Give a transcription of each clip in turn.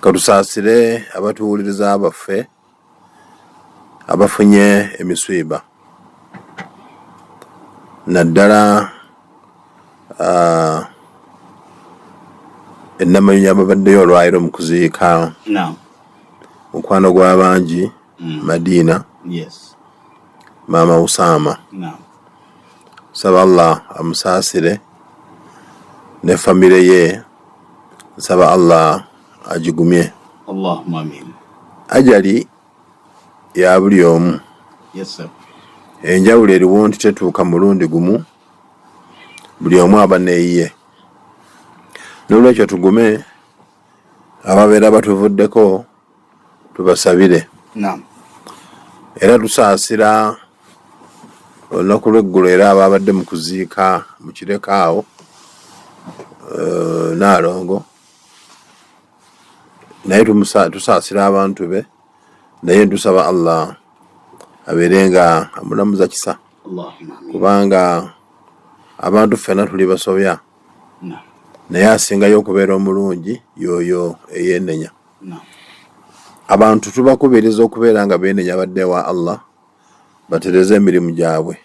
Katusaasire abatuwuliriza baffe abafunye emiswiba naddala ennamayunya ababaddeyo olwaliro mu kuziika mukwano gw'abangi Madiina maama Usaama. Nsaba Allah amusaasire ne famire ye, nsaba Allah agigumye. Allahumma amin. Ajali ya buli omu. Yes, sir. Enjawulo eriwo nti tetuuka mulundi gumu, buli omu aba neeyiye. N'olwekyo tugume, ababeera batuvuddeko tubasabire. Naam. Era tusaasira olunaku lw'eggulo era ababadde mu kuziika mu Kireka awo Nnaalongo, naye tusaasira abantu be, naye tusaba Allah abeere nga amulamuza kisa, kubanga abantu ffenna tuli basobya, naye asingayo okubeera omulungi y'oyo eyeenenya. Abantu tubakubiriza okubeera nga beenenya badde ewa Allah, batereze emirimu gyabwe,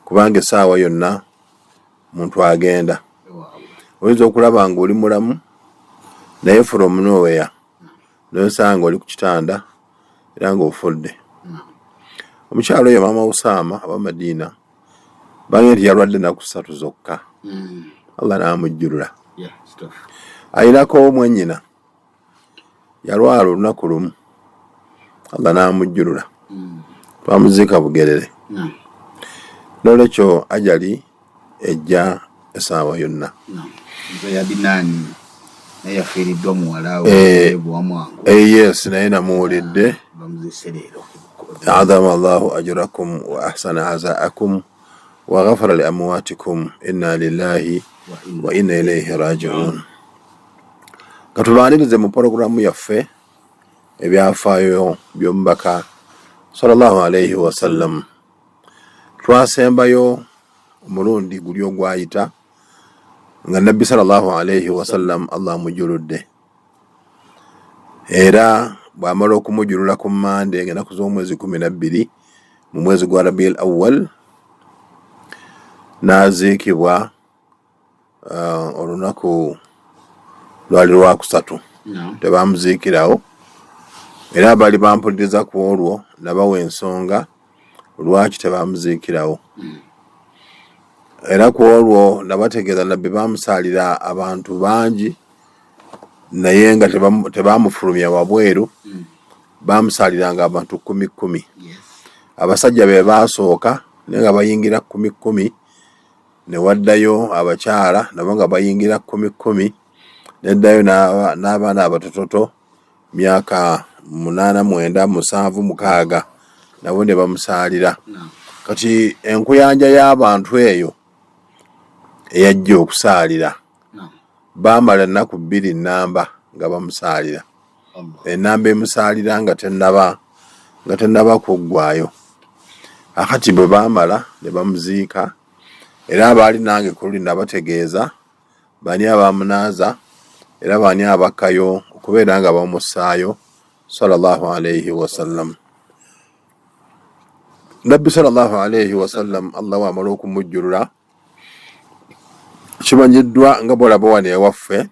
kubanga essaawa yonna muntu agenda. Oyinza okulaba ng'oli mulamu naye from nowhere n'osanga oli ku kitanda era ng'ofudde. Omukyala oyo maama Usaama aba Madiina bange nti yalwadde ennaku 3 zokka, Allah n'amujjulula. Ayinako mwannyina yalwala olunaku lumu, Allah n'amujjulula, twamuziika Bugerere. N'olwekyo ajali ejja essaawa yonna. Yes, naye namuwulidde. Adama Allahu ajrakum wa ahsana azaakum wa ghafara li amwatikum inna lillahi wa inna ilayhi rajiun. Katubaanirize mu porogulamu yaffe ebyafaayo by'omubaka sallallahu alayhi wasallam. Twasembayo omulundi guli ogwayita nga nabbi sallallahu alayhi wasallam Allah amujuludde, era bw'amala okumujulula ku Mmande ng'ennaku z'omwezi 12 mu mwezi gwa Rabiul Awwal, n'aziikibwa olunaku lwali lwakusatu, tebamuziikirawo. Era abaali bampuliriza ku olwo nabawa ensonga lwaki tebamuziikirawo. Era ku olwo nabategeeza nabbi bamusaalira abantu bangi, naye nga tebamufulumya wabweru, bamusaaliranga abantu 10 10. Abasajja be baasooka naye nga bayingira 10 10, ne waddayo abakyala nabo nga bayingira 10 10, neddayo n'abaana abatototo myaka 8, 9, 7, 6 nabo ne bamusaalira. Kati enkuyanja y'abantu eyo eyajja okusaalira baamala ennaku 2 nnamba nga bamusaalira, ennamba emusaalira nga tennaba kuggwaayo. Akati bwe baamala ne bamuziika, era abaali nange ku luli nabategeeza bani abamunaaza era bani abakkayo okubeera nga bamussaayo sallallahu alayhi wasallam. Nabbi sallallahu alayhi wasallam Allah wamala okumujjulula, kimanyiddwa nga bw'olaba wano ewaffe,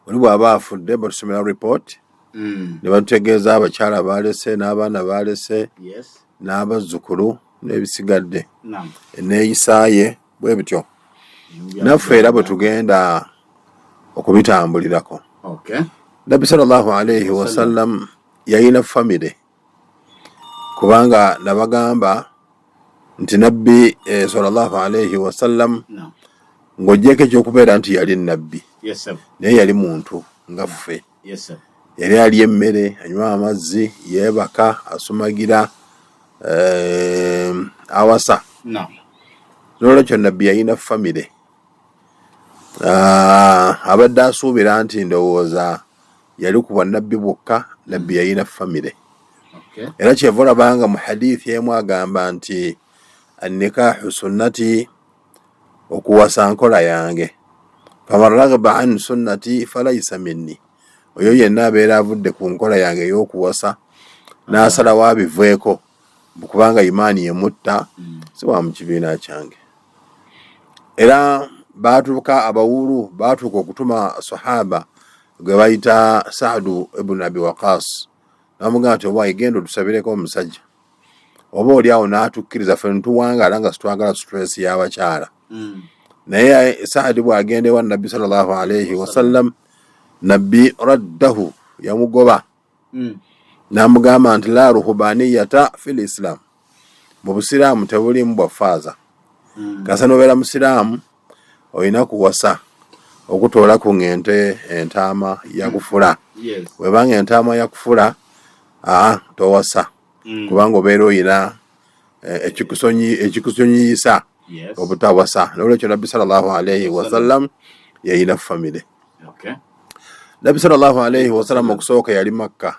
oli bw'aba afudde batusomera report ne batutegeeza abakyala baalese n'abaana baalese n'abazzukulu n'ebisigadde, enneeyisa ye bwe bityo. Naffe era bwe tugenda okubitambulirako. Nabbi sallallahu alayhi wasallam yalina famire, kubanga nabagamba nti nabbi sallallahu alayhi wasallam ng'oggyeko ekyokubeera nti yali nabbi, naye yali muntu nga ffe. Yali alya emmere, anywa amazzi, yeebaka, asumagira, awasa. N'olwekyo nabbi yalina famire. Abadde asuubira nti ndowooza yali ku bwannabbi bwokka, nabbi yalina famire. Era kyeva olabanga mu hadithi emu agamba nti annikahu sunnati, okuwasa nkola yange, faman ragiba an sunnati falaisa minni. Oyo yenna abeera avudde ku nkola yange ey'okuwasa n'asalawo abiveeko kubanga imaani yemutta, si wa mu kibiina kyange. Era baatuuka abawuulu baatuuka okutuma sahaba gwe bayita Saadu ibn Abi Waqas, namugamba nti oba genda otusabireko omusajja, oba oli awo n'atukkiriza ffe ntuwangaala nga sitwagala stress y'abakyala. Naye Saadi bw'agenda ewa Nabbi sallallahu alaihi wasallam, Nabbi raddahu, yamugoba n'amugamba nti la ruhubaniyata fil islam, mu busiraamu tebulimu bwa faaza. Kasa nobeera musiraamu olina kuwasa okutoola ku ng'ente entaama yakufula. Webanga entaama yakufula, aa towasa, kubanga obeera oyina ekikusonyiyisa obutawasa. Nolwekyo Nabbi sallallahu alaihi wasallam yayina famire. Nabbi sallallahu alaihi wasallam okusooka yali Makka,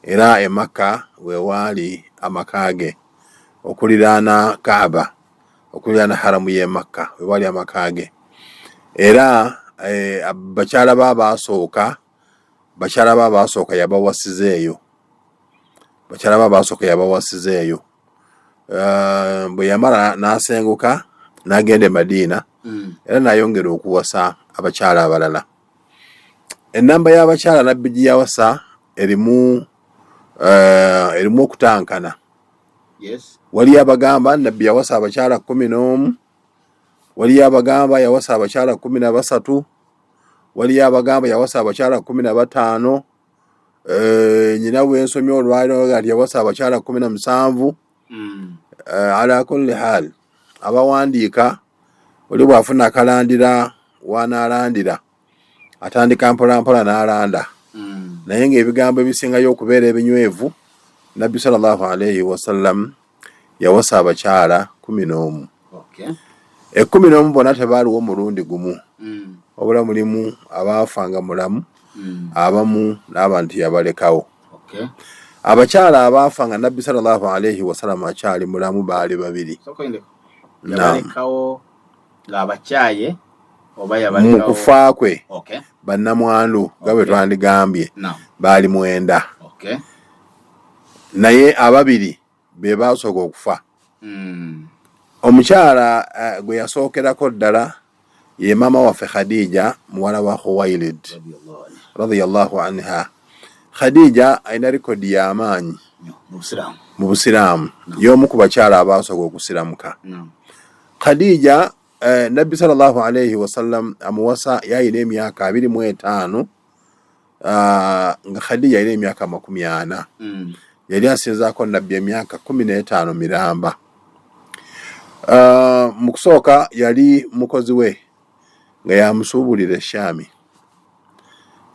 era e Makka wewaali amaka ge okuliraana Kaaba, okuliraana haramu y'e Makka wewaali amaka ge. Era bakyala ba baasooka, bakyala ba baasooka yabawasiza eyo, bakyala ba baasooka yabawasiza eyo. Bwe yamala n'asenguka n'agenda e Madiina, era n'ayongera okuwasa abakyala abalala. Ennamba y'abakyala Nabbi gye yawasa erimu okutankana. Waliyo abagamba Nabbi yawasa abakyala 11, waliyo abagamba yawasa abakyala 13, waliyo abagamba yawasa abakyala 15. Nyina wensomye olwaliro nti yawasa abakyala 17. Ala kulli hal, abawandiika oli bw'afuna akalandira wanaalandira atandika mpola mpola n'alanda, naye ng'ebigambo ebisingayo okubeera ebinywevu, Nabbi sallallahu alaihi wasallam yawasa abakyala 11. 11 bonna tebaaliwo mulundi gumu, wabula mulimu abaafa nga mulamu, abamu n'abantu yabalekawo. Abakyala abaafa nga Nabbi sallallahu alaihi wasallam akyali mulamu baali babiri. Yabalekawo ng'abakyaye oba mu yabalekawo? Kufa kwe, bannamwandu nga bwe twandigambye, baali 9. Naye ababiri be baasooka okufa. Omukyala gwe yasookerako ddala ye maama waffe Khadija muwala wa Khuwailid radiyallahu anhu. Radiyallahu anha. Khadija alina rekodi y'amaanyi Nnyo, mu busiraamu. Mu busiraamu y'omu ku bakyala abaasooka okusiramuka. Khadija, Nabbi sallallahu alaihi wasallam amuwasa yayina emyaka 25, nga Khadija yalina emyaka 40. Yali asinzaako Nabbi emyaka 15 miramba. Mu kusooka yali mukozi we nga yamusuubulira Eshaami,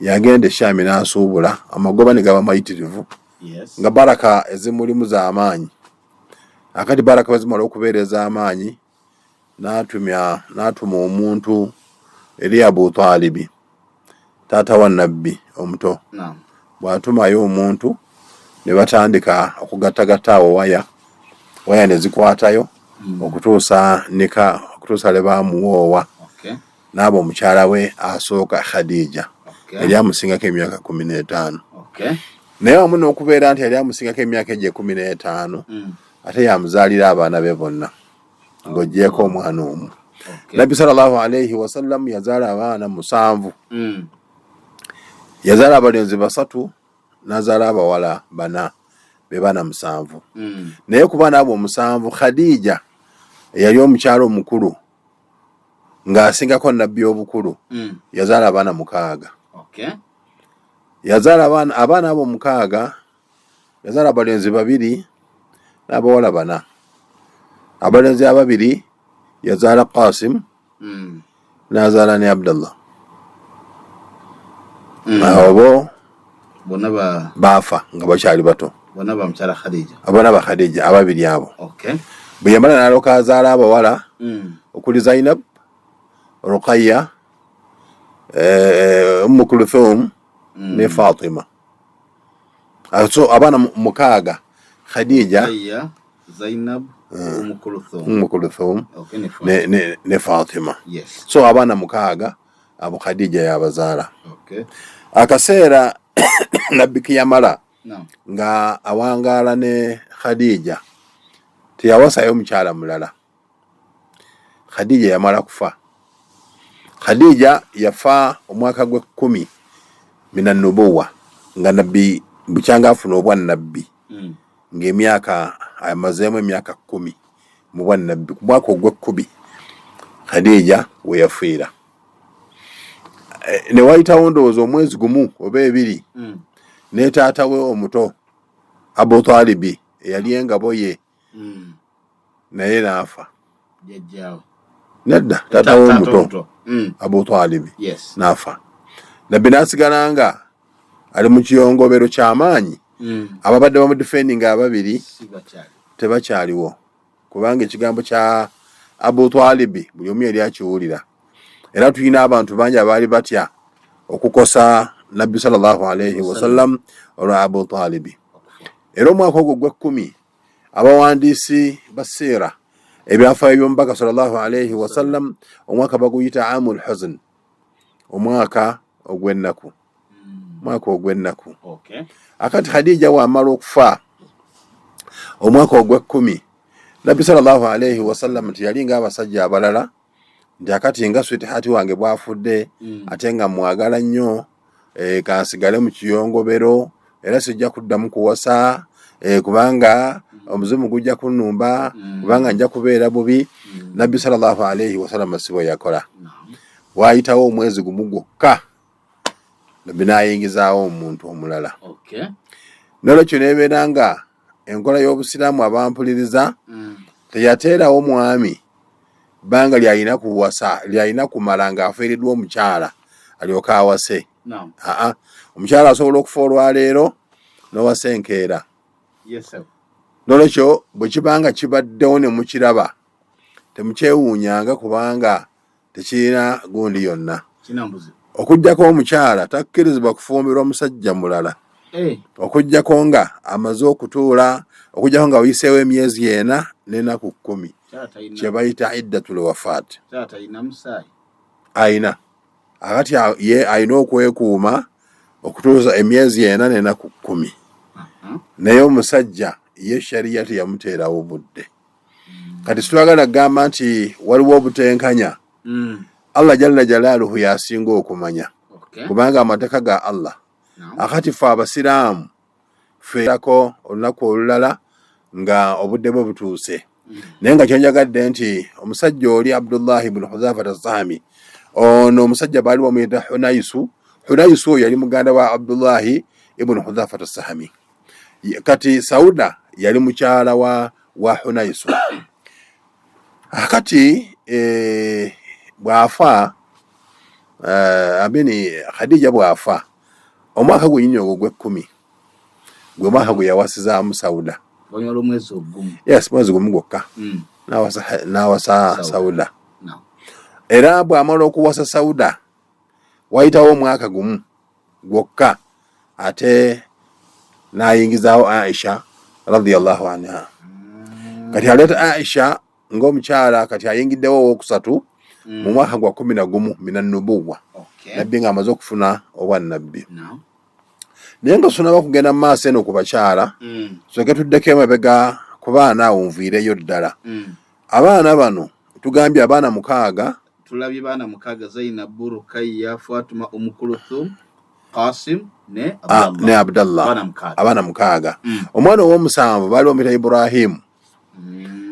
yagenda Eshaami n'asuubula, amagoba ne gaba mayitirivu, nga baraka ezimulimu z'amaanyi. Akati baraka bwe zimala okubeera ez'amaanyi, n'atumya n'atuma omuntu eri Abu Talibi, taata wa Nabbi omuto. Bw'atumayo omuntu ne batandika okugattagatta awo waya waya ne zikwatayo okutuusa nika, okutuusa lwe baamuwoowa n'aba omukyala we asooka, Khadija. Yali amusingako emyaka 15. Naye wamu n'okubeera nti yali amusingako emyaka egyo 15, ate yamuzaalira abaana be bonna ng'oggyeko omwana omu. Nabbi sallallahu alaihi wasallam yazaala abaana musanvu. Yazaala abalenzi basatu n'azaala abawala bana, be baana musanvu. Naye ku baana abo omusanvu, Khadija eyali omukyala omukulu ng'asingako Nabbi obukulu, yazaala abaana mukaaga. Yazaala abaana abo mukaaga, yazaala abalenzi babiri n'abawala bana. Abalenzi ababiri yazaala Qasim, n'azaala ne Abdallah. Abo Bonna ba baafa nga bakyali bato. Bonna ba mukyala Khadija? Abaana ba Khadija ababiri abo. Bwe yamala n'alyoka azaala abawala, okuli Zainab, Ruqaya, Ummu Kulthum ne Fatima. So abaana mukaaga Khadija. Ruqayya, Zainab, Umm Kulthum. Ummu Kulthum. Okay, ne Fatima. Ne Fatima. So abaana mukaaga abo Khadija yabazaala. Okay. Akaseera Nabbi keyamala No. nga awangaala ne Khadija, teyawasayo mukyala mulala. Khadija yamala kufa. Khadija yafa omwaka gw'ekkumi mina nubuwa, nga Nabbi bukyanga afuna obwannabbi, ng'emyaka amazeemu emyaka 10 mu bwannabbi. Ku mwaka ogw'ekkumi Khadija we yafiira. Ne wayitawo ndowooza omwezi gumu oba ebiri, ne taata we omuto Abu Talibi eyali engabo ye, naye n'afa. Jjajjaawe. Nedda, taata we omuto. Omuto. Abu Talibi. Yes. N'afa. Nabbi n'asigala nga ali mu kiyongobero ky'amaanyi. Ababadde bamudifendinga ababiri Si bakyali. tebakyaliwo, kubanga ekigambo kya Abu Talibi buli omu yali akiwulira, era tulina abantu bangi abaali batya okukosa Nabbi sallallahu alaihi wasallam olwa Abu Talibi. Okufa. Era omwaka ogwo gw'ekkumi, abawandiisi ba siira, ebyafaayo by'omubaka sallallahu alaihi wasallam, omwaka baguyita amul huzn, omwaka ogw'ennaku, omwaka ogw'ennaku. Akati Khadija wamala okufa omwaka ogw'ekkumi, Nabbi sallallahu alaihi wasallam teyali ng'abasajja abalala nti akati nga sweetheart wange bwafudde, ate nga mwagala nnyo, kansigale mu kiyongobero era sijja kuddamu kuwasa, kubanga omuzimu gujja kunnumba, kubanga nja kubeera bubi. Nabbi sallallahu alaihi wasallam si bwe yakola. Naam. Waayitawo omwezi gumu gwokka, Nabbi n'ayingizaawo omuntu omulala. Nolwekyo nebeera nga enkola y'Obusiraamu, abampuliriza, teyateerawo mwami bbanga lyalina kuwasa, lyalina kumala ng'afiiriddwa omukyala alyoke awase. Naam. Aa, omukyala asobola okufa olwaleero n'owasa enkeera. Yes, sir. Nolwekyo bwe kibanga kibaddewo ne mukiraba, temukyewuunyanga, kubanga tekirina gundi yonna. Kinambuzi. Okuggyako omukyala takkirizibwa kufumbirwa musajja mulala okuggyako nga amaze okutuula, okuggyako nga wayiseewo emyezi 4 n'enaku 10, Kyala talina. kye bayita iddatul wafaat. Kyala talina musaayi. Ayina akati ye alina okwekuuma okutuusa emyezi 4 n'enaku 10. Naye omusajja ye shariya teyamuteerawo budde. Kati situagala kugamba nti waliwo obutenkanya. Allah jalla jalaaluhu yasinga okumanya, kubanga amateeka ga Allah. Naam. Akati ffe Abasiraamu feerako olunaku olulala nga obudde bwe butuuse. Naye nga kyenjagadde nti omusajja oli Abdullahi bnu Huzafat Assahami, ono omusajja baali bamuyita Hunaisu. Hunaisu oyo yali muganda wa Abdullahi ibunu Huzafat Assahami. Kati Sauda yali mukyala wa Hunaisu. Akati bw'afa, amini, Khadija bw'afa omwaka gwenyini ogwo gw'ekkumi, gwe mwaka gwe yawasizaamu Sauda. Oluvannyuma lw'omwezi ogumu. Yes, mwezi gumu gwokka. N'awasa Sauda. Sauda. Naam. Era bw'amala okuwasa Sauda, wayitawo omwaka gumu gwokka, ate n'ayingizaawo Aisha radiyallahu anha. Kati aleeta Aisha ng'omukyala, kati ayingiddewo owokusatu mu mwaka gwa 11 mina nubuwa, Nabbi ng'amaze okufuna obwannabbi. Naam. Naye nga sunaba kugenda mu maaso eno ku bakyala, soke tuddeko emabega ku baana awo, nviireyo ddala. Abaana bano tugambye abaana 6. Tulabye baana 6: Zainabu, Rukayya, Fatuma, Umukuluthum, Qasim ne Ah, Abdallah. ne Abdallah. Abaana 6. Abaana 6. Omwana ow'omusanvu baali bamuyita Iburahimu.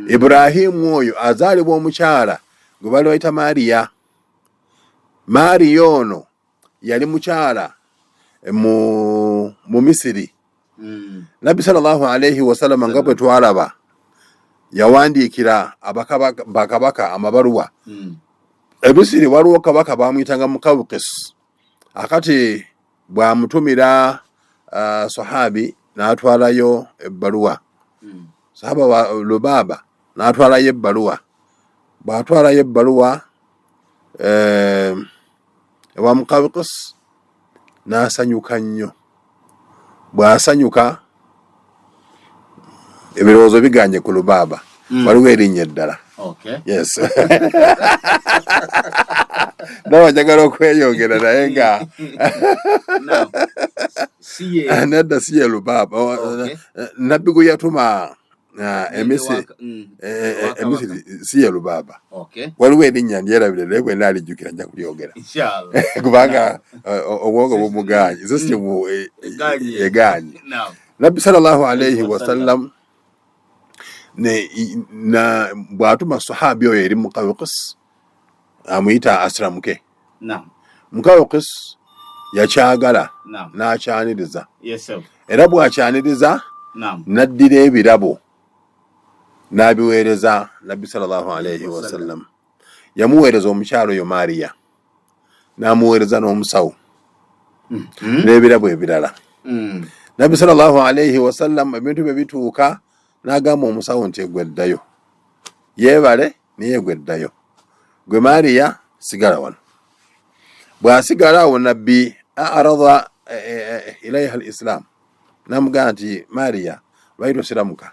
Iburahimu oyo azaalibwa omukyala gwe baali bayita Mariya. Mariya ono yali mukyala mu Misiri. Nabbi sallallahu alaihi wasallama, nga bwe twalaba, yawandiikira bakabaka amabaluwa. Emisiri waliwo kabaka bamuyitanga Mukawukis. Akati bwamutumira sahabi n'atwalayo ebbaluwa, sahaba wa Lubaaba n'atwalayo ebbaluwa. Bw'atwalayo ebbaluwa ewa Mukawukis, n'asanyuka nnyo. Bw'asanyuka, ebirowoozo biganye ku Lubaaba. Waliwo erinnya eddala. Yes. Nawe njagala okweyongera naye nga nedda, si ye Lubaaba. Nabbi gwe yatuma Emisiri, Emisiri si ye Lubaaba. Waliwo erinnya ndyerabire, naye bwe naalijjukira nja kulyogera, kubanga obwongo bumugaanyi, system egaanyi. Nabbi sallallahu alaihi wasallam bw'atuma sahabi oyo eri Mukawukis, amuyita asiramuke. Mukawukis yakyagala n'akyaniriza, era bw'akyaniriza n'addira ebirabo n'abiweereza Nabbi sallallahu alaihi wasallam. Yamuweereza omukyalo oyo Mariya, n'amuweereza n'omusawo n'ebirabo ebirala. Nabbi sallallahu alaihi wasallam ebintu bye bituuka, n'agamba omusawo nti, "Egwe ddayo, yeebale, naye egwe ddayo, gwe Mariya sigala wano." Bw'asigala awo, Nabbi arada ilaiha alislam, namugamba nti, "Mariya, lwaki tosiramuka?"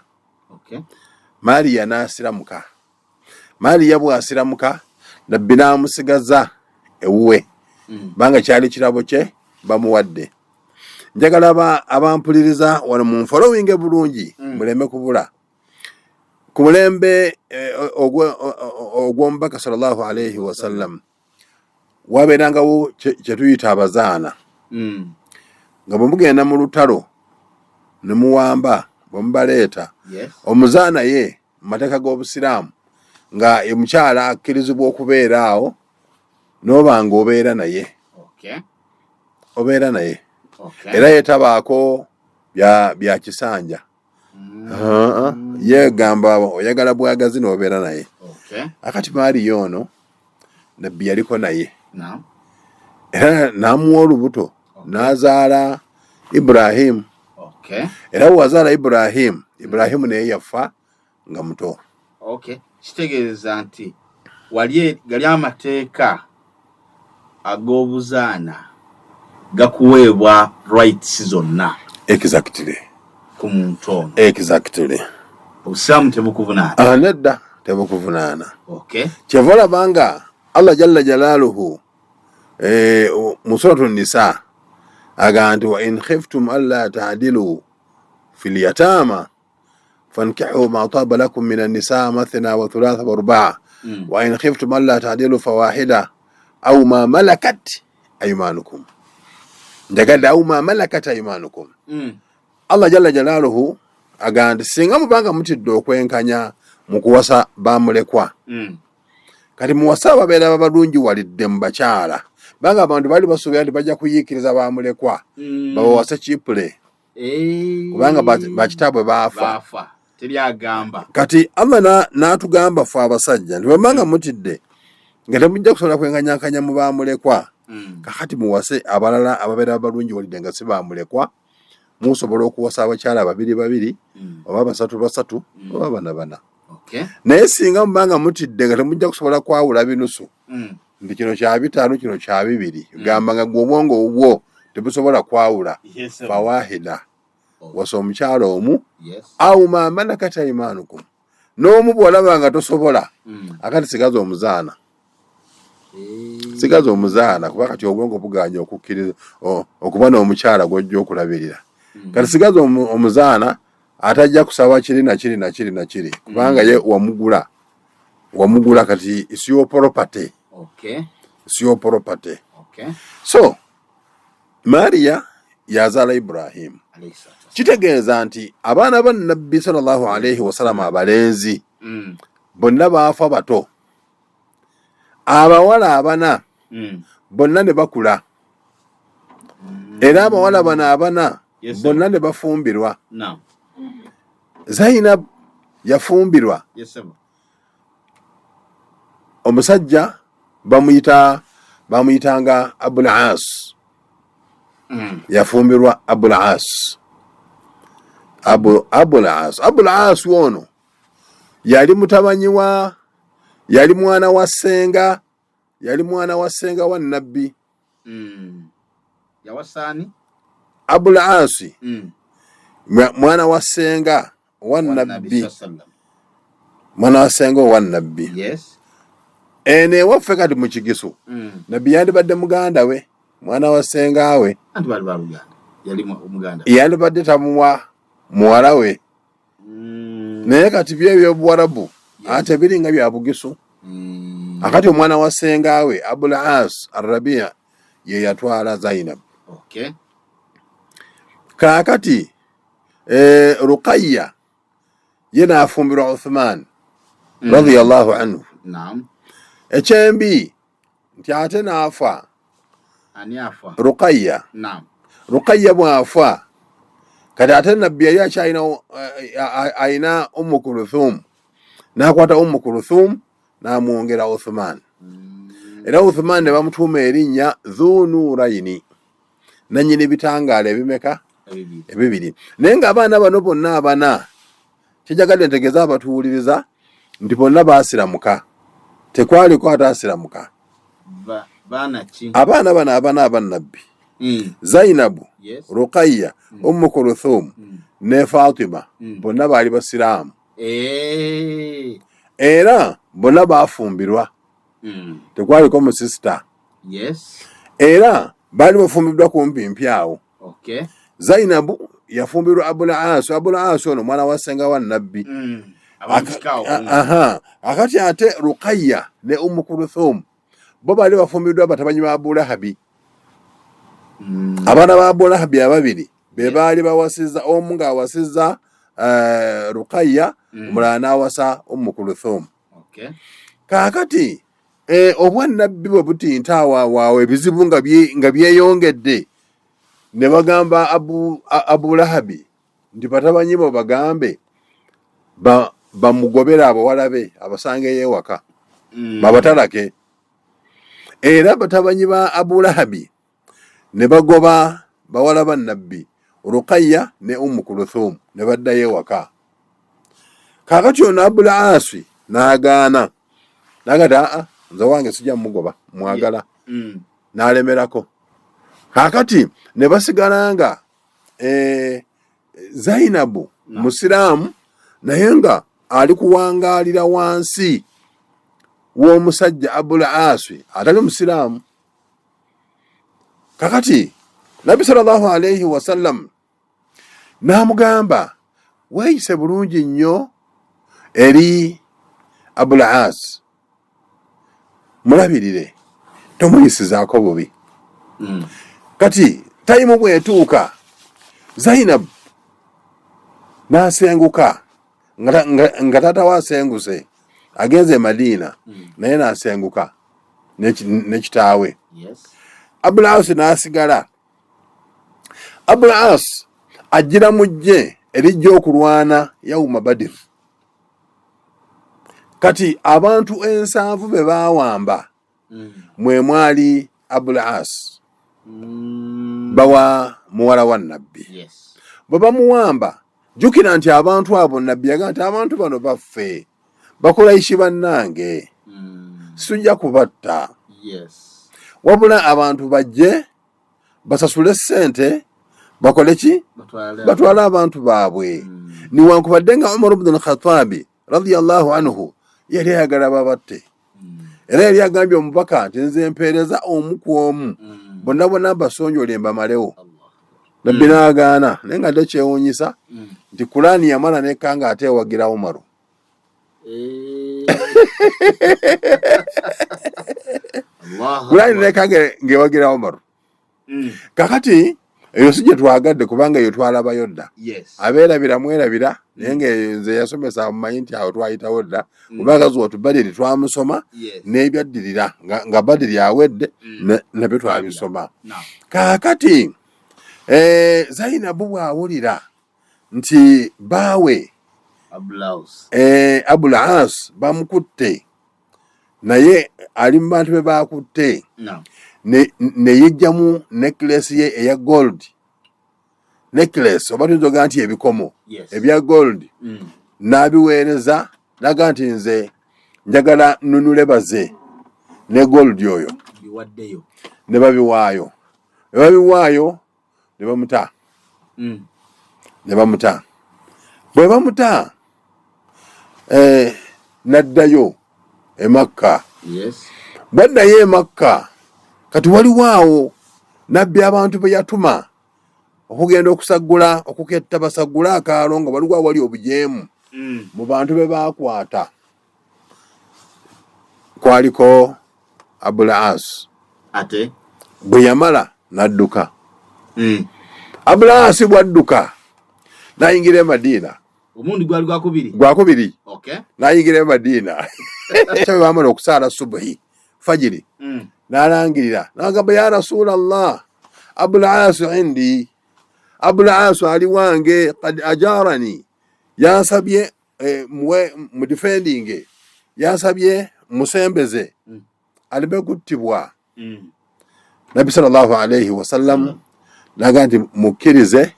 Mariya n'asiramuka. Mariya bw'asiramuka, Nabbi n'amusigaza ewuwe, banga kyali kirabo kye bamuwadde. Njagala abampuliriza wano munfollowinge bulungi, muleme kubula ku mulembe ogw'omubaka sallallahu alaihi wasallam. Wabeerangawo kyetuyita abazaana, nga bwe mugenda mu lutalo ne muwamba, bwe mubaleeta, omuzaana ye mu mateeka g'Obusiraamu nga omukyala akkirizibwa okubeera awo n'oba nga obeera naye, obeera naye, era yetabaako bya kisanja. Yegamba oyagala bwagazi n'obeera naye. Akati Maariya ono Nabbi yaliko naye era n'amuwa olubuto, n'azaala Iburahimu. Era bwe wazaala Iburahimu, Iburahimu naye yafa nga muto. Kitegeeza nti wali gali amateeka ag'obuzaana gakuweebwa rights zonna ku muntu ono. Obusiraamu tebukuvunaana. Ah, nedda, tebukuvunaana. Kyeva olaba nga Allah jalla jalaaluhu mu Suratu Nisa agamba nti, "Wa in khiftum alla taadilu fi lyatama fankihu ma taba lakum min annisa mathna wa thulatha wa rubaa wa in khiftum alla taadilu fawahida au ma malakat aymanukum." Njagadde au ma malakat aymanukum. Allah jalla jalaaluhu agamba nti singa mubanga mutidde okwenkanya mu kuwasa bamulekwa, kati muwasa ababeera babalungi walidde mu bakyala, banga abantu baali basuubira nti bajja kuyiikiriza bamulekwa babawase cheaply, kubanga bakitaabwe baafa. Baafa, teryagamba. Kati Allah n'atugamba ffe abasajja nti bwemanga mutidde nga temujja kusobola kwenkanyankanya mu bamulekwa, kakati muwase abalala ababeera balungi walidde nga si bamulekwa. Musobola okuwasa abakyala babiri babiri, oba basatu basatu, oba bana bana. Naye singa mubanga mutidde nga temujja kusobola kwawula binusu, nti kino kya bitaano, kino kya bibiri, gamba nga gwe obwongo obwo tebusobola kwawula, fawahida, wasa omukyala omu, au ma malakat aimanukum. N'omu bw'olaba nga tosobola, akati sigaza omuzaana. Sigaza omuzaana, kuba kati obwongo buganya okukkiriza okuba n'omukyala gw'ojja okulabirira. Kati sigaza omuzaana atajja kusaba kiri na kiri na kiri na kiri, kubanga ye wamugula, wamugula, kati is your property. Is your property. So Mariya yazaala Ibrahimu. Alayhi salatu wassalam. Kitegeeza nti abaana ba Nabbi sallallahu alaihi wasallam abalenzi bonna baafa bato, abawala abana bonna ne bakula, era abawala bano abana Yes, sir. bonna ne bafumbirwa. Zainab yafumbirwa Yes, sir. omusajja bamuyitanga Abul As. Yafumbirwa Abul As, Abul As. Abul As ono yali mutabanyi wa, yali mwana wa ssenga, yali mwana wa ssenga wa Nabbi. Yawasaani? Abul Asi, mwana wa ssenga wa Wa Nabbi Nabbi. Sallam. Mwana wa ssenga owa Nabbi. Eno ewaffe kati mu Kigisu, Nabbi yandibadde muganda we, mwana wa ssenga we, yandibadde tamuwa muwala we. Naye kati byo ebyobuwarabu ate biringa bya Bugisu. Akati omwana wa ssenga we Abul As Arabia ye yatwala Zainab. Kaakati Ruqayya ye n'afumbirwa Uthman radiyallahu anhu. Ekyembi nti ate n'afa Ruqayya. Ruqayya bw'afa kati ate Nabbi yali akyalina alina Ummu Kuluthum, n'akwata Ummu Kuluthum n'amwongera Uthman. Era Uthman ne bamutuuma erinnya Dhunuraini, nannyini bitangaala ebimeka? Ebibiri. Naye ng'abaana bano bonna abana, kyejagadde ntegeeza abatuwuliriza nti bonna baasiramuka, tekwaliko ataasiramuka. Abaana bano abana abannabbi, Zainabu, Ruqayya, Ummu Kuluthum ne Fatima, bonna baali basiraamu era bonna baafumbirwa, tekwaliko musisita. Era baali bafumbiddwa kumpi awo. Zainabu yafumbirwa Abul As. Abul As ono mwana wa ssenga wa Nabbi. Akati ate Ruqayya ne Ummu Kuluthum bo baali bafumbiddwa batabanyi ba Abu Lahabi. Abaana ba Abu Lahabi ababiri be baali bawasizza, omu ng'awasizza Ruqayya, omulala n'awasa Ummu Kuluthum. Kaakati obwannabbi bwe butinta awaawaawo, ebizibu nga byeyongedde, ne bagamba Abu Lahabi nti batabanyi bo bagambe bamugobere abawala be abasangeyo ewaka, babatalake. Era batabanyi ba Abu Lahabi ne bagoba bawala ba Nabbi Ruqayya ne Ummu Kuluthum ne baddayo ewaka. Kaakati ono Abul Asi n'agaana, n'agati aa, nze wange sijja mugoba, mwagala. N'alemerako. Kaakati ne basigala nga Zainabu musiraamu, naye nga ali kuwangaalira wansi w'omusajja Abul Asi atali musiraamu. Kakati Nabbi sallallahu alaihi wasallam n'amugamba, weeyise bulungi nnyo eri Abul As, mulabirire, tomuyisizaako bubi. Kati tayimu bw'etuuka, Zainab n'asenguka nga taata we asenguse agenze e Madiina, naye n'asenguka ne kitaawe. Abul As n'asigala. Abul As ajjira mu ggye erijja okulwana Yauma Badir. Kati abantu 70 be baawamba, mwe mwali Abul As, bawa muwala wa Nabbi. Bwe bamuwamba, jjukira nti abantu abo Nabbi yagamba nti abantu bano baffe, Bakuraishi bannange, situjja kubatta, wabula abantu bajje basasule ssente bakole ki, batwale abantu baabwe. Niwankubadde nga Umar bnu Lkhatabi radiyallahu anhu yali ayagala babatte, era yali agambye omubaka nti nze mpeereza omu ku omu, bonna bonna mbasonjole mbamalewo. Nabbi n'agaana. Naye nga dde kyewuunyisa nti Kulaani yamala nekka nga ate ewagira Umaru. Kulaani nekka ng'ewagira Umaru. Kakati eyo si gye twagadde, kubanga eyo twalabayo dda. Abeerabira mwerabira, naye nga nze yasomesa mumanyi nti awo twayitawo dda, kubanga Zuwatu Badiri twamusoma n'ebyaddirira nga Badiri awedde, nabyo twabisoma. Kaakati Zainabu bw'awulira nti baawe Abul As bamukutte, naye ali mu bantu be bakutte, ne yejjamu necklace ye eya gold necklace, oba tuyinza ogamba nti ebikomo ebya gold, n'abiweereza naga nti nze njagala nunule baze ne gold oyo. Ne babiwaayo, ne babiwaayo, ne bamuta. Ne bamuta. Bwe bamuta, naddayo e Makka. Bwaddayo e Makka, kati waliwo awo nabbi abantu be yatuma okugenda okusaggula, okuketta basaggule akaalo nga waliwo awali obujeemu mu bantu be baakwata. Kwaliko Abul As. Ate bwe yamala n'adduka. Abul As bw'adduka n'ayingira e Madiina. Omundi gwali gwakubiri. Gwakubiri. Okay. N'ayingira e Madiina. Bwe baamala okusaala subuhi fajiri n'alangirira n'agamba, ya Rasulallah, Abul As indi, Abul As ali wange, kad ajarani, yansabye muwe mudefendinge, yansabye musembeze aleme kuttibwa. Nabbi sallallahu alaihi wasallam naga nti mukkirize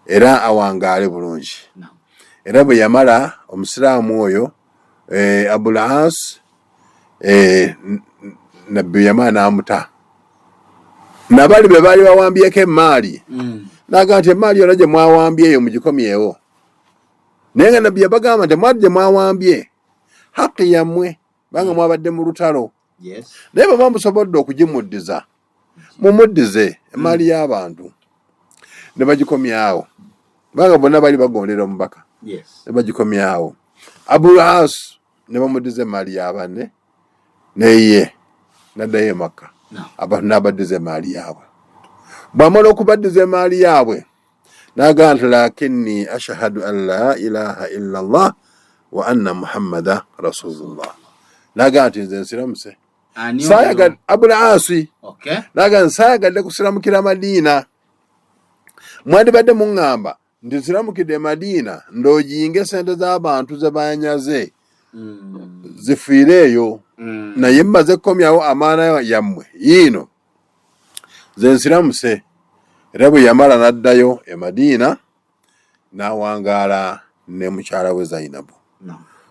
era awangaale bulungi. Era bwe yamala omusiraamu oyo Abul As, nabbi yamala n'amuta. Nabali be baali bawambyeko emmaali, naga nti emmaali yonna gye mwawambye eyo mugikomyewo. Naye nga nabbi yabagamba nti emmaali gye mwawambye haki yammwe, banga mwabadde mu lutalo. Naye bwe musobodde okugimuddiza, mumuddize emmaali y'abantu. Ne bagikomyawo, kubanga bonna bali bagondera omubaka. Ne bagikomyawo. Abul As ne bamuddiza emmaali y'abanne, neye n'addayo e Makka. Abantu n'abaddiza emmaali yaabwe. Bw'amala okubaddiza emmaali yaabwe, n'agamba nti lakinni ashhadu an la ilaha illa Allah wa anna Muhammada rasulullah. N'agamba nti nze nsiramuse. Abul Asi n'agamba nsaayagadde kusiramukira Madiina. Mwandibadde muŋŋamba nti nsiramukidde Madiina ndooginge sente z'abantu ze banyaze zifiire eyo, naye mmaze kukomyawo amaana yammwe yiino nze nsiramuse. Era bwe yamala n'addayo e Madiina n'awangaala ne mukyala we Zainabu.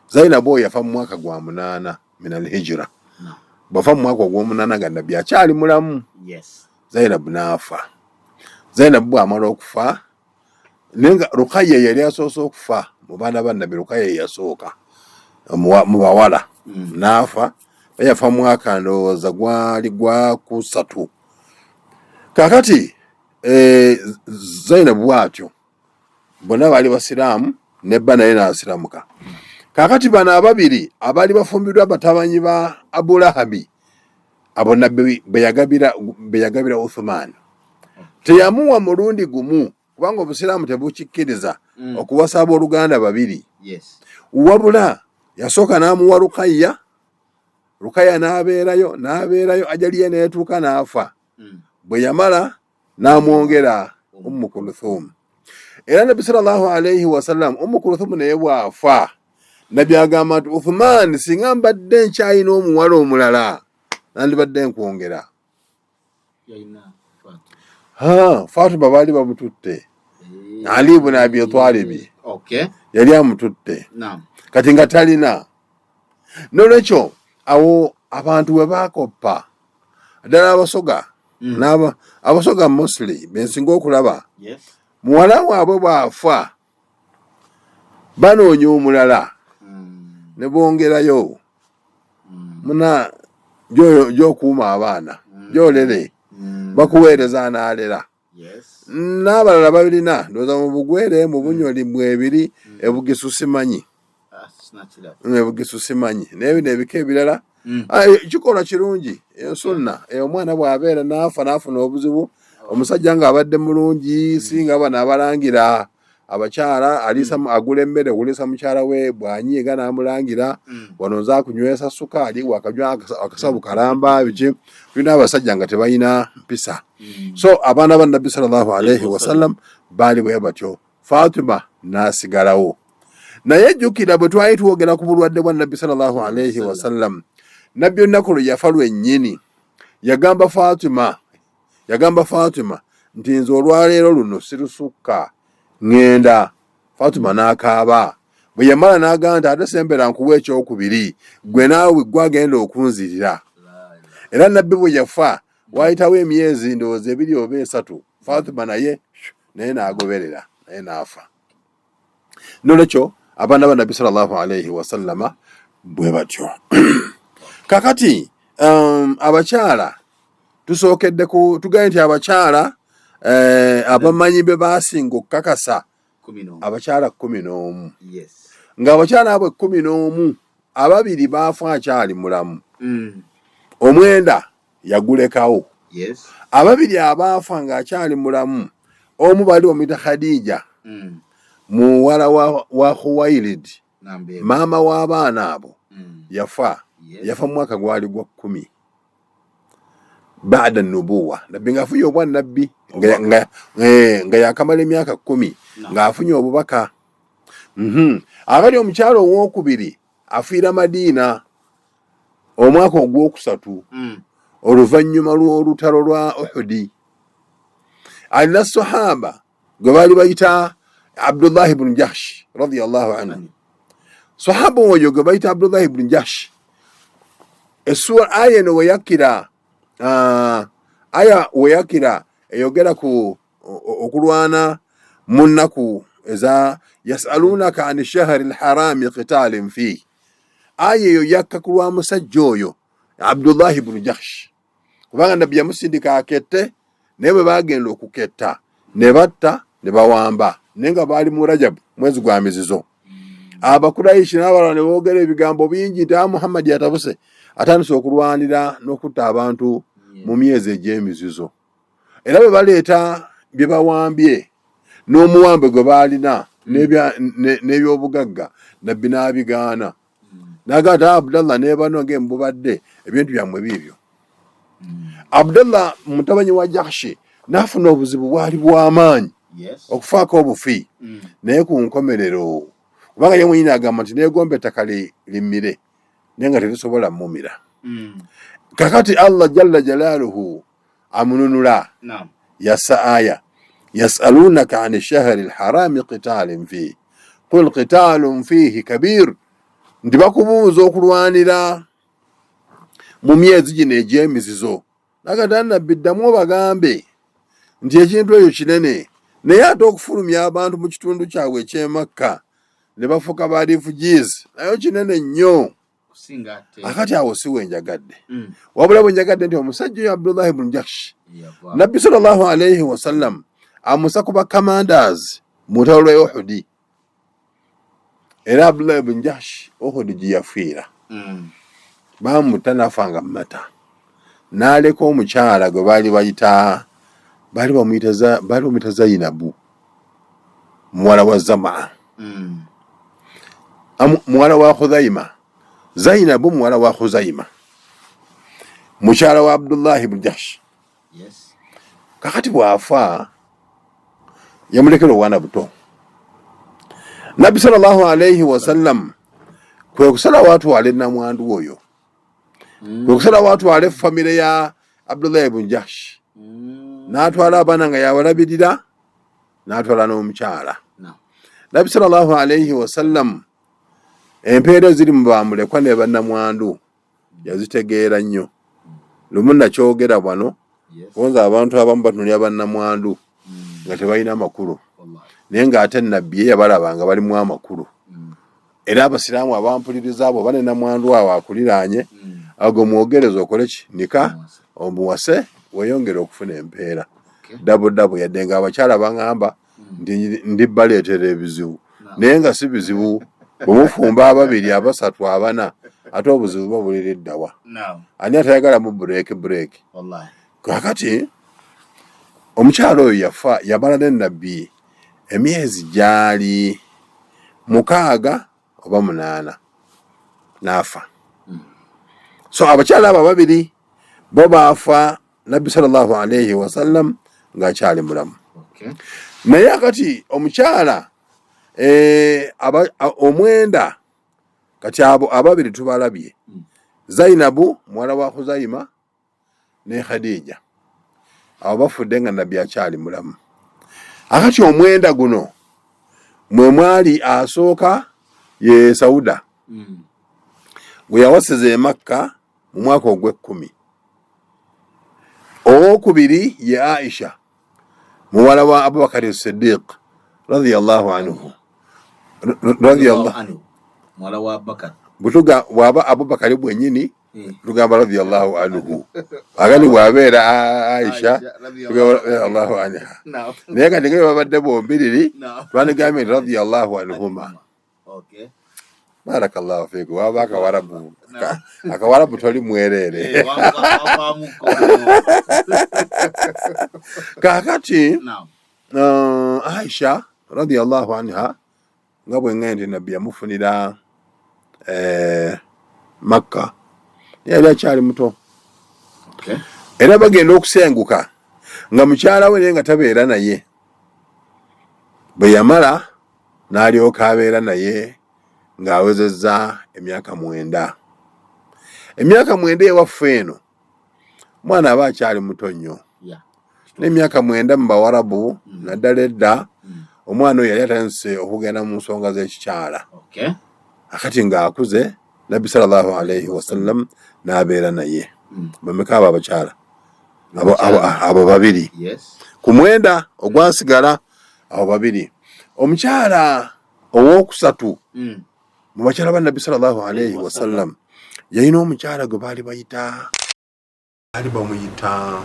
Zainabu oyo yafa mu mwaka gwa 8 min al-hijra. Bw'afa mu mwaka ogw'omunaana nga nabbi akyali mulamu. Zainabu n'afa. Zainabu bw'amala okufa, naye nga Rukaya yali asoose okufa mu baana ba nabbi. Rukaya yasooka mu bawala n'afa. Yafa mwaka ndowooza gwali gwa kusatu. Kaakati Zainabu bw'atyo bonna baali basiraamu, ne bba naye n'asiramuka. Kaakati bano ababiri abaali bafumbiddwa batabanyi ba Abulahabi, abo nabbi be yagabira Uthman, teyamuwa mulundi gumu, kubanga obusiraamu tebukikkiriza okuwasa abooluganda babiri. Wabula yasooka n'amuwa Rukaya, Rukaya n'abeerayo n'abeerayo, ajali ye n'etuuka n'afa. Bwe yamala n'amwongera Ummu Kulthum. Era Nabbi sallallahu alaihi wasallam, Ummu Kulthum naye bw'afa, Nabbi agamba nti Uthman, singa mbadde nkyalina omuwala omulala nandibadde nkwongera. Fatima baali bamututte, Ali ibn Abi Talibi yali amututte, kati nga talina. Nolwekyo awo abantu we baakoppa ddala Abasoga, Abasoga mostly bensinga okulaba, muwala waabwe bw'afa banoonya omulala ne bongerayo muna gy'okuuma abaana gy'olere, bakuweereza anaalera. N'abalala babirina ndowooza mu Bugwere, mu Bunyoli mwebiri, Ebugisu simanyi, Ebugisu simanyi, naye bino ebika ebirala kikolwa kirungi. Ensunna omwana bw'abeera n'afa n'afuna obuzibu, omusajja ng'abadde mulungi, singa bano abalangira abakyala, aliisa agula emmere okuliisa mukyala we, bw'anyiiga n'amulangira, wano nze akunywesa sukaali, wakanywa akasabu kalamba biki. Tulina abasajja nga tebalina mpisa. So abaana ba Nabbi sallallahu alaihi wasallam baali bwe batyo, Fatima n'asigalawo. Naye jjukira bwe twali twogera ku bulwadde bwa Nabbi sallallahu alaihi wasallam, Nabbi olunaku lwe yafa lwennyini yagamba Fatima, yagamba Fatima nti nze olwaleero luno sirusukka, ŋŋenda. Fatima n'akaaba. Bwe yamala n'agamba nti ate sembera nkuwa ekyokubiri, gwe naawe gwe agenda okunzirira. Era Nabbi bwe yafa waayitawo emyezi ndowooza 2 oba 3, Fatima naye n'agoberera, naye n'afa. Nolwekyo abaana ba Nabbi sallallahu alaihi wasallama bwe batyo. Kakati abakyala tusookedde ku tugaye nti abakyala abamanyi be baasinga okukakasa abakyala 11. Ng'abakyala abo 11 ababiri baafa akyali mulamu. Omwenda yagulekawo. Ababiri abaafa ng'akyali mulamu, omu bali bamuyita Khadija, muwala wa Khuwailid, maama w'abaana abo, yafa. Yafa mu mwaka gwali gwa 10 baada nubuwa, nabbi ng'afunye obwannabbi nga yakamala emyaka 10 ng'afunye obubaka. Akati omukyala owokubiri afiira Madiina omwaka ogwokusatu oluvannyuma lw'olutalo lwa Uhudi. Alina sahaba gwe baali bayita Abdullah ibn Jahsh radiyallahu anhu. Sahaba oyo gwe bayita Abdullah ibn Jahsh, essuula aya eno weyakira, aya weyakira eyogera ku okulwana mu nnaku eza yasalunaka ani shahri lharami qitalin fihi. Aya eyo yakka ku lwa musajja oyo Abdullah ibn Jahsh, kubanga nabbi yamusindika akette, naye bwe bagenda okuketta ne batta ne bawamba, naye nga baali mu Rajab, mwezi gwa mizizo. Abakuraishi n'abalala ne boogera ebigambo bingi nti Muhammadi atabuse, atandise okulwanira n'okutta abantu mu myezi egy'emizizo. Era bwe baleeta bye bawambye n'omuwambe gwe baalina n'ebyobugagga, nabbi n'abigaana n'agamba nti Abdallah ne bano ng'embubadde ebintu byammwe biibyo. Abdallah mutabanyi wa Jahshi n'afuna obuzibu bwali bw'amaanyi okufaako obufi, naye ku nkomerero kubanga ye mwenyini agamba nti neegomba ettaka limmire naye nga terisobola mumira. Kakati Allah jalla jalaaluhu amununula, yassa aya yasalunaka ani shahri lharami qitalin fihi qul qitalun fihi kabir, nti bakubuuza okulwanira mu myezi gino egy'emizizo. Nagata nabbi ddamu obagambe nti ekintu ekyo kinene, naye ate okufulumya abantu mu kitundu kyabwe eky'e Makka ne bafuuka ba refugees nayo kinene nnyo. Akati awo si wenjagadde, wabula bwe njagadde nti omusajja oyo Abdullah ibn Jahsh, nabbi sallallahu alaihi wasallam amusa ku ba commanders mu lutalo lwa Uhudi, era Abdullah ibn Jahsh Uhudi gye yafiira, bamutta nafa nga mata, n'aleka omukyala gwe baali bayita baali bamuyita Zainabu muwala wa Zamaa, muwala wa Khuzaima. Zainabu muwala wa Khuzaima, mukyala wa Abdullahi ibn Jahsh. Kakati bw'afa yamulekera obwana buto. Nabbi sallallahu alaihi wasallam kwe kusalawo atwale namwandu oyo, kwe kusalawo atwale famire ya Abdullahi ibn Jahsh, n'atwala abaana nga yabalabirira, n'atwala n'omukyala. Nabbi sallallahu alaihi wasallam empeera eziri mu bamulekwa ne bannamwandu yazitegeera nnyo. Lumu nakyogera wano, kubanga abantu abamu batunulira bannamwandu nga tebalina makulu, naye ng'ate nabbi ye yabalaba nga balimu amakulu. Era abasiraamu abampuliriza abo oba ne namwandu awo akuliraanye, ago mwogereza okole ki nika omuwase weeyongere okufuna empeera double double. Yadde nga abakyala baŋŋamba nti ndi baleetera ebizibu, naye nga si bizibu. Bwe mufumba ababiri, abasatu, abana, ate obuzibu buba buliriddawa? Ani atayagala mu break break? Kakati omukyala oyo yafa yamala ne nabbi emyezi gyali 6 oba 8 n'afa. So abakyala abo ababiri bo baafa nabbi sallallahu alaihi wasallam ng'akyali mulamu. Naye akati omukyala omwenda, kati abo ababiri tubalabye, Zainabu muwala wa Khuzaima ne Khadija, abo bafudde nga nabbi akyali mulamu. Akati omwenda guno mwe mwali asooka ye Sauda, gwe yawasiza e Makka mu mwaka ogw'ekkumi. Owokubiri ye Aisha muwala wa Abubakari Siddiq radiyallahu anhu. Radiyallahu Muwala wa Abubakar. Butuga bwaba Abubakari bwenyini. Tugamba radiyallahu anhu. Akati bw'abeera Aisha, tugamba radiyallahu anha. Naye kati nga babadde bombiriri, twandigambye nti radiyallahu anhuma. Barakallahu fiikum. Waba akawarabu, akawarabu toli mwereere. Kaakati Aisha radiyallahu anha, nga bwe ŋŋambye nti Nabbi yamufunira Makka, yali akyali muto. Era bagenda okusenguka nga mukyala we, naye nga tabeera naye. Bwe yamala n'alyoka abeera naye ng'awezezza emyaka 9. Emyaka 9 ewaffe eno omwana aba akyali muto nnyo. N'emyaka 9 mu Bawarabu, naddala edda, omwana oyo yali atandise okugenda mu nsonga z'ekikyala. Akati ng'akuze, Nabbi sallallahu alaihi wasallam n'abeera naye. Bameka abo abakyala? Abo babiri ku 9 ogwasigala, abo babiri. Omukyala owokusatu mu bakyala ba Nabbi sallallahu alaihi wasallam, yalina omukyala gwe baali bayita, baali bamuyita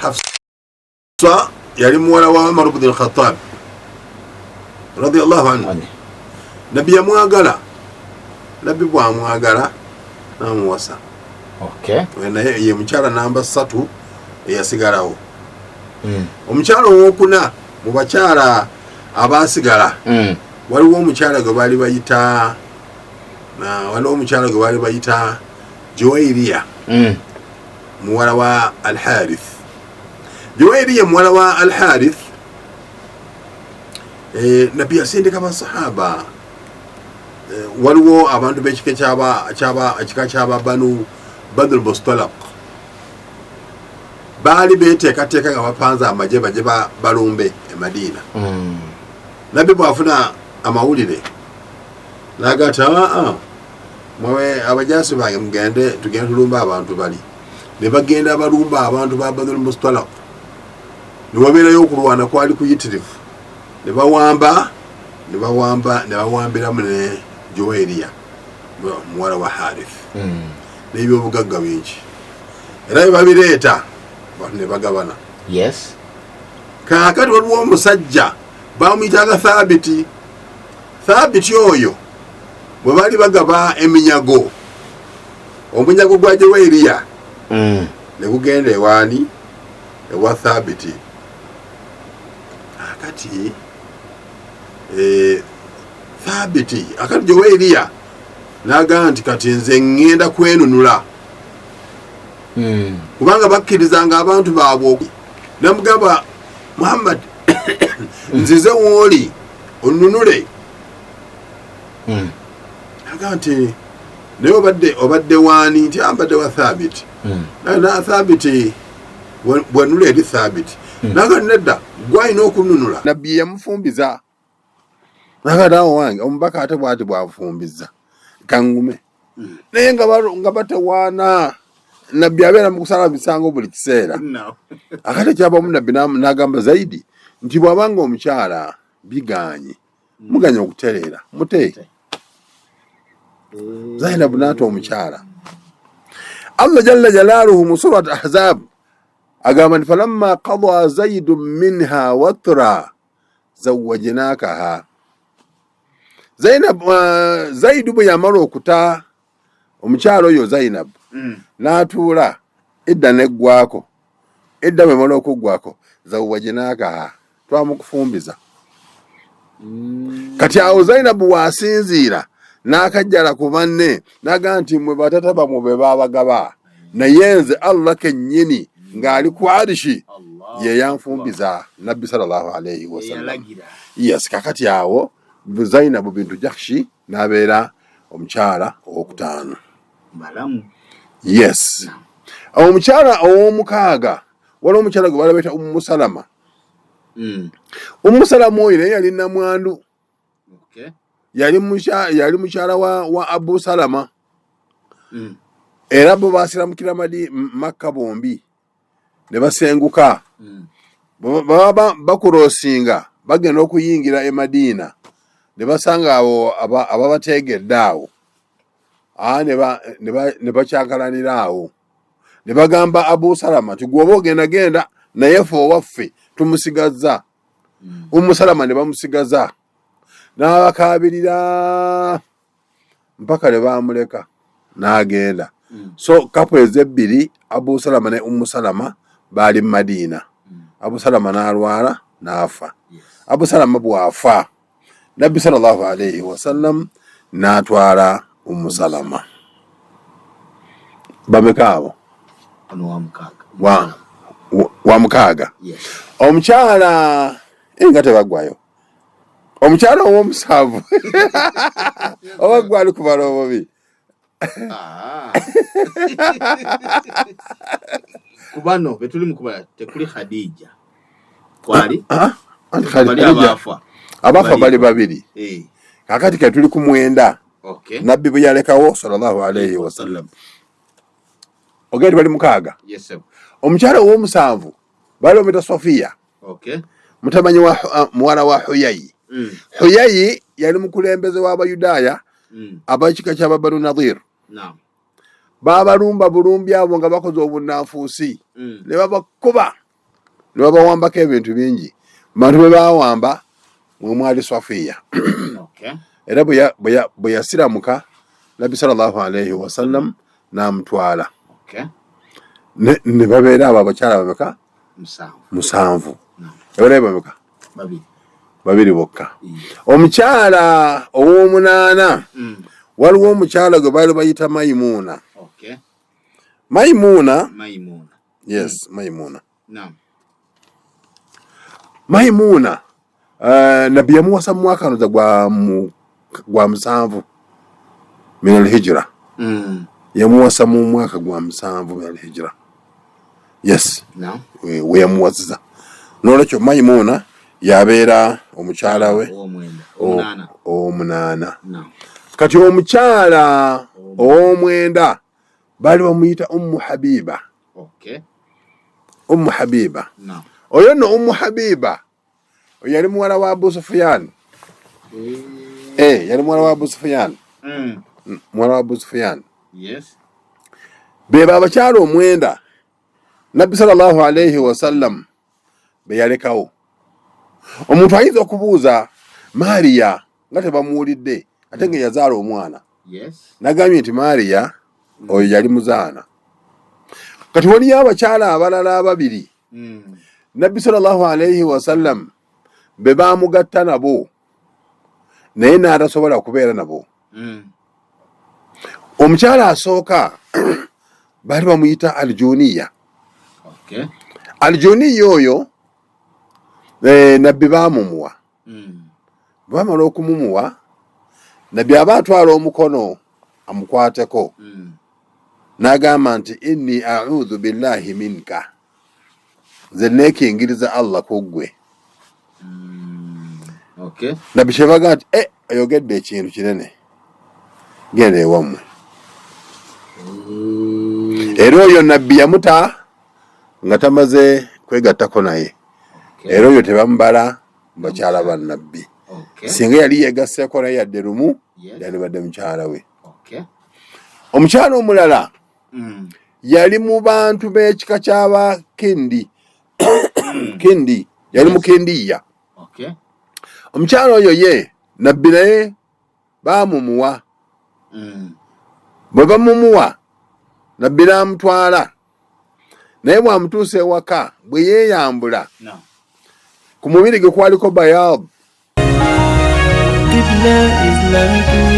Hafsa, yali muwala wa Umar ibn al-Khattab radiyallahu anhu. Nabbi yamwagala, Nabbi bwamwagala namuwasa. Naye ye mukyala namba 3 eyasigalawo. Omukyala owokuna mu bakyala abasigala, waliwo omukyala gwe baali bayita, waliwo omukyala gwe baali bayita Juwairiya, muwala wa Alharith. Juwairiya muwala wa Alharith. Nabbi yasindika basahaba. Waliwo abantu b'ekika ekika kyaba Banu Badr Mustalaq, baali beteekateeka nga bapanze amagye baje balumbe e Madiina. Nabbi bw'afuna amawulire n'agata, aa, mwe abajasi bange, mugende, tugende tulumbe abantu bali. Ne bagenda balumba abantu ba Badr Mustalaq, ne wabeerayo okulwana kwali kuyitirivu, ne bawamba, ne bawamba, ne bawambiramu ne Juwairiya muwala wa Harith n'ebyobugagga bingi, era bye babireeta abantu ne bagabana. Kaakati waliwo omusajja bamuyitanga Thabiti. Thabiti oyo bwe baali bagaba eminyago, omunyago gwa Juwairiya ne gugenda ewaani? Ewa Thabiti. Akati Thabiti, akati Juwairiya n'agamba nti, kati nze ŋŋenda kwenunula, kubanga bakkirizanga abantu baabwe. Namugamba, Muhammad, nzize wooli onnunule. Agamba nti, naye obadde waani? Nti ambadde wa Thabiti. Na Thabiti bwenula eri Thabiti. Naga nedda, gwalina okununula. Nabbi yamufumbiza. Naga awo wange omubaka ate bwati bwanfumbiza, kaŋŋume. Naye nga batewaana, Nabbi abeera mu kusala misango buli kiseera. Akati ekyabamu, Nabbi n'agamba Zaidi nti bw'abanga omukyala biganye, muganye okutereera, mute. Zainabu n'ata omukyala. Allah jalla jalaaluhu mu Surat Ahzab agamba nti, falamma qada Zaidu minha watra zawajnakaha. Zainab, Zaidu bwe yamala okuta omukyala oyo Zainab, n'atuula edda neggwako, edda bwemala okuggwako, zawajnakaha, twamukufumbiza. Kati awo Zainabu waasinziira n'akajjala ku banne n'agamba nti, mwe batata bamwe be baabagaba, naye nze Allah kennyini ng'ali ku arishi ye yanfumbiza Nabbi sallallahu alaihi wasallam. Yes, kakati awo Zainabu bintu Jahshi n'abeera omukyala owokutaano. Yes, omukyala ow'omukaaga, waliwo omukyala gwe bala bayita Ummu Salama. Ummu Salama oyo naye yali namwandu. Yali mukyala wa Abu Salama. Era bo basiramukira madi Makka bombi ne basenguka. Baba bakurosinga bagenda okuyingira e Madiina, ne basanga abo ababateegedde awo. Ne bakyakalanira awo ne bagamba Abu Salama nti gwoba ogenda genda, naye fe owaffe tumusigazza. Umu Salama ne bamusigaza n'abakaabirira mpaka ne bamuleka n'agenda. So kapu ezebbiri, Abu Salama ne Umu Salama, baali mu Madiina. Abu Salama n'alwala n'afa. Abu Salama bw'afa, Nabbi sallallahu alaihi wasallam n'atwala Umu Salama. Bameka abo? Wa mukaaga. Omukyala nga tebaggwayo, omukyala ow'omusanvu, oba gwali kubala obubi? Ah. Ku bano betuli mu kubala tekuli Khadija, kwali? Ah, ah, bali abaafa. Abafa bali babiri. Kakati ke tuli ku mwenda. Nabbi bwe yalekawo sallallahu alaihi wasallam, ogeri bali mukaaga. Yes, sir. Omukyala ow'omusanvu baali bamuyita Sofiya, mutamanyi wa muwala wa Huyayi. Huyayi yali mukulembeze w'Abayudaaya ab'ekika ky'Ababanu Nadir. Babalumba bulumbi abo nga bakoze obunnanfuusi, ne babakuba ne babawambako ebintu bingi. Bantu bwe bawamba mwe mwali Safiya. Era bwe yasiramuka, Nabbi sallallahu alaihi wasallam n'amutwala. Ne babeera abo abakyala bameka? Musanvu. Musanvu. No. Ebalayo bameka? Babiri. Babiri bokka. Omukyala ow'omunaana, waliwo omukyala gwe baali bayita Mayimuuna. Mayimuuna. Maimuna. Yes, Mayimuuna. Naam. Mayimuuna, Nabbi yamuwasa mu mwaka noza gwa 7 min alhijira. Yamuwasa mu mwaka gwa 7 min alhijira, yes. Naam. We yamuwasiza. Nolwekyo Mayimuuna yabeera omukyala we ow'omwenda, omunaana. Omunaana. Naam. Kati omukyala ow'omwenda baali bamuyita Ummu Habiba. Ummu Habiba. Naam. Oyo nno Ummu Habiba oyo yali muwala wa Abu Sufiyan. Yali muwala wa Abu Sufiyan. Muwala wa Abu Sufiyan. Beba abakyala omwenda Nabbi sallallahu alaihi wasallam be yalekawo. Omuntu ayinza okubuuza, Mariya nga tebamuwulidde ate nga yazaala omwana? Nagambye nti Mariya oyo yali muzaana. Kati waliyo abakyala abalala ababiri Nabbi sallallahu alaihi wasallam be bamugatta nabo naye n'atasobola kubeera nabo. Omukyala asooka baali bamuyita Aljuniya. Aljuniya oyo, Nabbi baamumuwa. Bamala okumumuwa, Nabbi aba atwala omukono amukwateko, n'agamba nti inni audhu billahi minka, nze neekingiriza Allah ku ggwe. Nabbi kyebaga nti oyogedde ekintu kinene, genda ewammwe. Era oyo Nabbi yamuta nga tamaze kwegattako naye. Era oyo tebamubala bakyala ba Nabbi. Singa yali yegasseeko naye yadde lumu, yandibadde mukyala we. Omukyala omulala yali mu bantu b'ekika ky'aba Kindi. Kindi, yali mu Kindiya. Omukyala oyo ye Nabbi naye baamumuwa. Bwe bamumuwa, Nabbi n'amutwala, naye bw'amutuusa ewaka, bwe yeeyambula, ku mubiri gwe kwaliko bayad. Qibla Islamic.